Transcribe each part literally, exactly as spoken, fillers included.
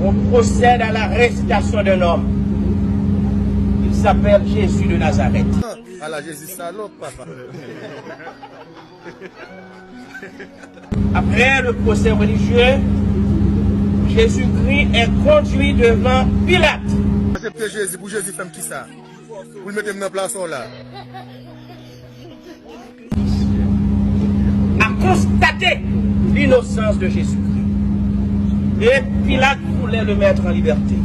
On procède à l'arrestation d'un homme. Il s'appelle Jésus de Nazareth. Ala Jezi salòp, papa. Après le procès religieux, Jésus-Christ est conduit devant Pilate. Aksepte Jezi pou Jezi fè m kisa? Pou l mete m nan plas w la. A constaté l'innocence de Jésus-Christ. Et Pilate voulait le mettre en liberté.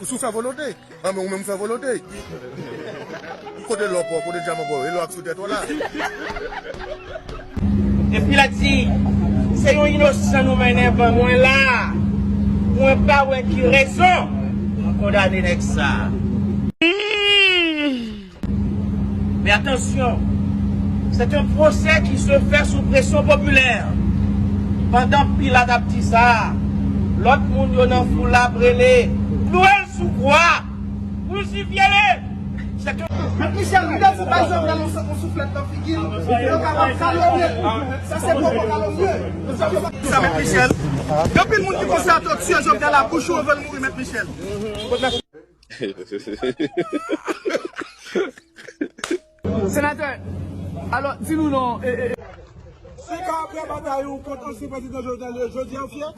Ou sou fè volonte? An, men ou menm fè volonte. Kote lò pa w, kote dyaman pa w, e lò ak sou tèt ou la. Epi l a di, se yon inosan nou mennen ban mwen la. Mwen pa wè ki rezon pou kondane nèg sa. Men atansyon, c'est un procès qui se fait sous pression populaire. Pandan Pilat ap di sa, lòt moun yo nan foul la ap rele, "Klouwe l sou kwa! Krusifye l!" C'est un Mèt Michel, m te di bay Jovenel yon, yon souflèt nan figi l, pou yo kapab kalonye l. Sa se poko kalonye. Sa, Mèt Michel. Gen anpil moun ki panse a tòti Jovenel a bouch ou anvan l mouri, Mèt Michel. Senatè, alò, di nou non, e, e, e. Si ka apre batay ou kont ansyen prezidan Jovenel, jodi a ou fyè?